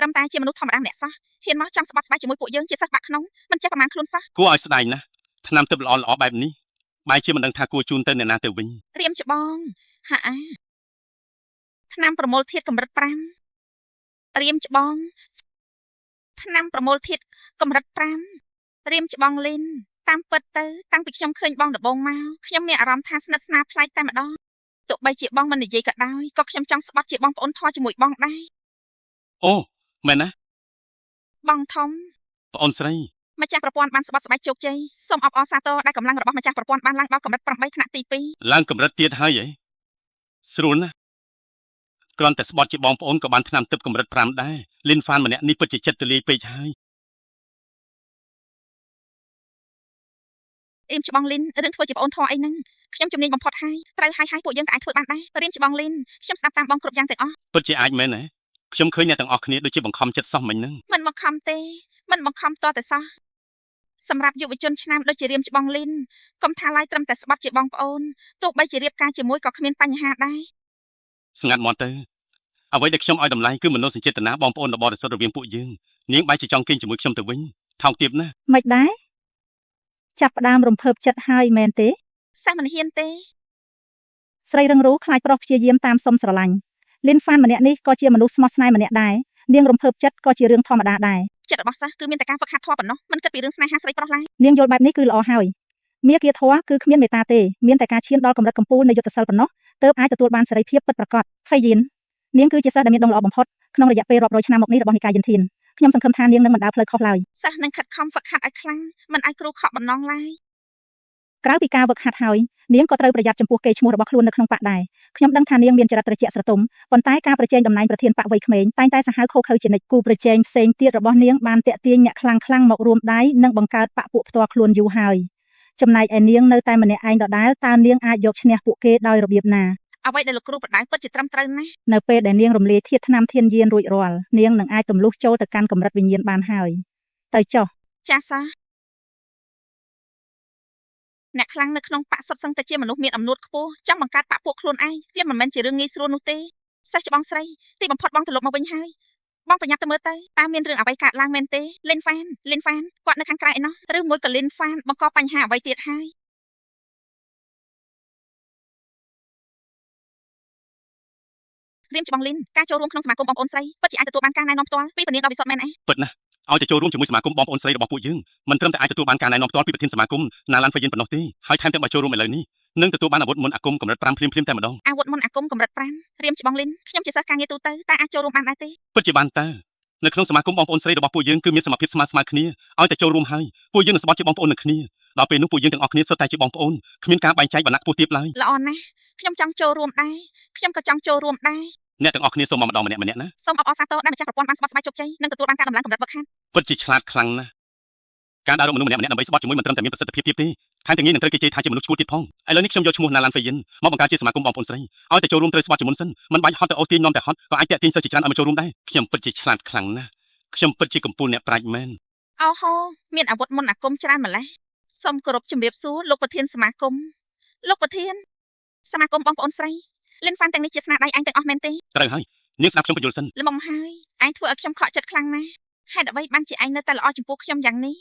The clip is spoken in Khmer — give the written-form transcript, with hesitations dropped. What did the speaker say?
ត្រឹមតែជាមនុស្សធម្មតាម្នាក់សោះហ៊ានមកចង់ស្បត់ស្បែកជាមួយពួកយើងជាសិស្សបាក់ក្នុងមិនចេះប្រមាណខ្លួនសោះ គួរឲ្យស្ដាយណាស់ថ្នាំទឹកល្អល្អបែបនេះបែរជាមិនដឹងថាគួរជូនទៅអ្នកណាទៅវិញ រៀមច្បងហាអាថ្នាំប្រមូលធាតុកម្រិត5រៀមច្បងថ្នាំប្រមូលធាតុកម្រិត5រៀមច្បងលីនតាមពិតទៅតាំងពីខ្ញុំឃើញបងដំបូងមកខ្ញុំមានអារម្មណ៍ថាស្និទ្ធស្នាលប្លែកតែម្ដងទោះបីជាបងមិននិយាយក៏ដោយក៏ខ្ញុំចង់ស្បត់ជាបងប្អូនធម៌ជាមួយបងដែរ អូមែនណា បងធំ ប្អូនស្រី ម្ចាស់ប្រព័ន្ធបានស្បត់ស្បែកជោគជ័យសូមអបអរសាទរដែលកម្លាំងរបស់ម្ចាស់ប្រព័ន្ធបានឡើងដល់កម្រិត8ថ្នាក់ទី2 ឡើងកម្រិតទៀតហើយហីស្រួលណាស់គ្រាន់តែស្បត់ជាបងប្អូនក៏បានថ្នាំទឹកកម្រិត5ដែរលីនហ្វានម្នាក់នេះពិតជាចិត្តទូលាយពេកហើយ រៀមច្បងលីនរឿងធ្វើជាប្អូនធម៌អីហ្នឹងខ្ញុំជំនាញបំផុតហើយត្រូវហើយហើយពួកយើងក៏អាចធ្វើបានដែររៀមច្បងលីនខ្ញុំស្ដាប់តាមបងគ្រប់យ៉ាងទាំងអស់ ពិតជាអាចមែនហ៎ខ្ញុំឃើញអ្នកទាំងអស់គ្នាដូចជាបង្ខំចិត្តសោះមិញហ្នឹង មិនបង្ខំទេមិនបង្ខំតតែសោះសម្រាប់យុវជនឆ្នាំដូចជារៀមច្បងលីនកុំថាឡើយត្រឹមតែស្បត់ជាបងប្អូនទោះបីជារៀបការជាមួយក៏គ្មានបញ្ហាដែរ ស្ងាត់មាត់ទៅអ្វីដែលខ្ញុំឲ្យតម្លៃគឺមនោសញ្ចេតនាបងប្អូនដ៏បរិសុទ្ធរវាងពួកយើងនាងបែរជាចង់គេងជាមួយខ្ញុំទៅវិញថោកទាបណាស់ មិនដែរចាប់ផ្ដើមរំភើបចិត្តហើយមែនទេ សិស្សមិនហ៊ានទេ ស្រីរឹងរូខ្លាចប្រុសព្យាយាមតាមសុំស្រឡាញ់លីនហ្វានម្នាក់នេះក៏ជាមនុស្សស្មោះស្នេហ៍ម្នាក់ដែរនាងរំភើបចិត្តក៏ជារឿងធម្មតាដែរ ចិត្តរបស់សិស្សគឺមានតែការហ្វឹកហាត់ធម៌ប៉ុណ្ណោះមិនគិតពីរឿងស្នេហាស្រីប្រុសឡើយ នាងយល់បែបនេះគឺល្អហើយមាគាធម៌គឺគ្មានមេត្តាទេមានតែការឈានដល់កម្រិតកំពូលនៃយុទ្ធសិលប៉ុណ្ណោះទើបអាចទទួលបានសេរីភាពពិតប្រាកដហ្វេយីននាងគឺជាសិស្សដែលមានដងល្អបំផុតក្នុងរយៈពេលរាប់រយឆ្នាំមកនេះរបស់និកាយយិនធានខ្ញុំសង្ឃឹមថានាងនឹងមិនដើរផ្លូវខុសឡើយ សិស្សនឹងខិតខំហ្វឹកហាត់ឲ្យខ្លាំងមិនឲ្យគ្រូខកបំណងឡើយ ក្រៅពីការវឹកហាត់ហើយនាងក៏ត្រូវប្រយ័ត្នចំពោះកេរ្តិ៍ឈ្មោះរបស់ខ្លួននៅក្នុងបក្សដែរខ្ញុំដឹងថានាងមានចរិតត្រជាក់ស្រទុំប៉ុន្តែការប្រជែងតំណែងប្រធានបក្សវ័យក្មេងតែងតែសាហាវឃោរឃៅជានិច្ចគូប្រជែងផ្សេងទៀតរបស់នាងបានតាក់ទាញអ្នកខ្លាំងៗមករួមដៃនិងបង្កើតបក្សពួកផ្ទាល់ខ្លួនយូរហើយចំណែកឯនាងនៅតែម្នាក់ឯងដដែលតើនាងអាចយកឈ្នះពួកគេដោយរបៀបណា អ្វីដែលលោកគ្រូបដៅពិតជាត្រឹមត្រូវណាស់ នៅពេលដែលនាងរំលាយធាតុថ្នាំធានយានរួចរាល់នាងនឹងអាចទម្លុះចូលទៅកាន់កម្រិតវិញ្ញាណបានហើយទៅចុះ ចាសសិស្សអ្នកខ្លាំងនៅក្នុងបក្សសុទ្ធសឹងតែជាមនុស្សមានអំនួតខ្ពស់ចង់បង្កើតបក្សពួកខ្លួនឯងវាមិនមែនជារឿងងាយស្រួលនោះទេសិស្សច្បងស្រីទីបំផុតបងត្រឡប់មកវិញហើយបងប្រញាប់ទៅមើលទៅតើមានរឿងអ្វីកើតឡើងមែនទេលិនហ្វានលិនហ្វានគាត់នៅខាងក្រៅឯណោះឬមួយក៏លិនហ្វានបង្កបញ្ហាអ្វីទៀតហើយរៀមច្បងលិនការចូលរួមក្នុងសមាគមបងប្អូនស្រីពិតជាអាចទទួលបានការណែនាំផ្ទាល់ពីព្រះនាងដ៏វិសុទ្ធមែនអេ ពិតណាស់ឲ្យតែចូលរួមជាមួយសមាគមបងប្អូនស្រីរបស់ពួកយើងមិនត្រឹមតែអាចទទួលបានការណែនាំផ្ទាល់ពីប្រធានសមាគមណាឡានហ្វេយិនប៉ុណ្ណោះទេហើយថែមទាំងបើចូលរួមឥឡូវនេះនឹងទទួលបានអាវុធមន្តអាគមកម្រិត5ភ្លាមៗតែម្ដង អាវុធមន្តអាគមកម្រិត5រៀមច្បងលិនខ្ញុំជាសិស្សការងារទូទៅតែអាចចូលរួមបានដែរទេ ពិតជាបានតើនៅក្នុងសមាគមបងប្អូនស្រីរបស់ពួកយើងគឺមានសមាភិបស្មើស្មើគ្នាឲ្យតែចូលរួមហើយពួកយើងនឹងស្បត់ជាបងប្អូននឹងគ្នាដល់ពេលនោះពួកយើងទាំងអស់គ្នាសុទ្ធតែជាបងប្អូនគ្មានការបែងចែកវណ្ណៈខ្ពស់ទាបឡើយ ល្អណាស់ខ្ញុំចង់ចូលរួមដែរខ្ញុំក៏ចង់ចូលរួមដែរ អ្នកទាំងអស់គ្នាសូមមកម្ដងម្នាក់ម្នាក់ណា សូមអបអរសាទរដែលម្ចាស់ប្រព័ន្ធបានស្បត់ស្បែកជោគជ័យនិងទទួលបានការដំឡើងកម្រិតវឹកហាត់ ពិតជាឆ្លាតខ្លាំងណាស់ការដើររកមនុស្សម្នាក់ៗដើម្បីស្បត់ជាមួយមិនត្រឹមតែមានប្រសិទ្ធភាពទៀតទេថែមទាំងងាយនឹងត្រូវគេជេរថាជាមនុស្សឈួតទៀតផងឥឡូវនេះខ្ញុំយកឈ្មោះណាឡានហ្វេយិនមកបង្កើតជាសមាគមបងប្អូនស្រីឲ្យតែចូលរួមត្រូវស្បត់ជាមុនសិនមិនបាច់ហត់ទៅអូសទាញនាំតែហត់ក៏អាចតាក់ទាញសិស្សជាច្រើនឲ្យមកចូលរួមដែរខ្ញុំពិតជាឆ្លាតខ្លាំងណាស់ខ្ញុំពិតជាកំពូលអ្នកប្រាជ្ញមែន អូហូមានអាវុធមន្តអាគមច្រើនម្ល៉េះសូមគោរពជំរាបសួរលោកប្រធានសមាគមលោកប្រធានសមាគមបងប្អូនស្រីលិនហ្វានទាំងនេះជាស្នាដៃឯងទាំងអស់មែនទេ ត្រូវហើយនាងស្ដាប់ខ្ញុំបញ្យល់សិន ល្មមហើយឯងធ្វើឲ្យខ្ញុំខកចិត្តខ្លាំងណាស់ហេតុអ្វីបានជាឯងនៅតែល្អចំពោះខ្ញុំយ៉ាងនេះ